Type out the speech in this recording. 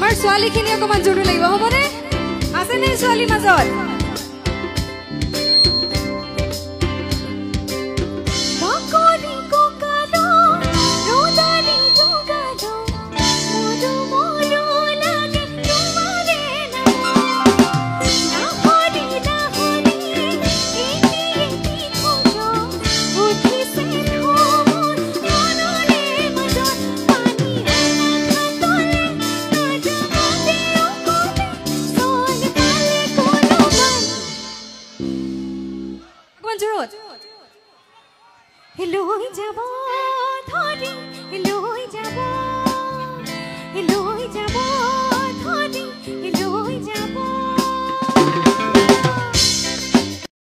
আমাৰ ছোৱালীখিনি অকণমান জোৰটো লাগিব, হ'বনে? আছেনে ছোৱালীৰ মাজত? লৈ যাব ধৰি, লৈ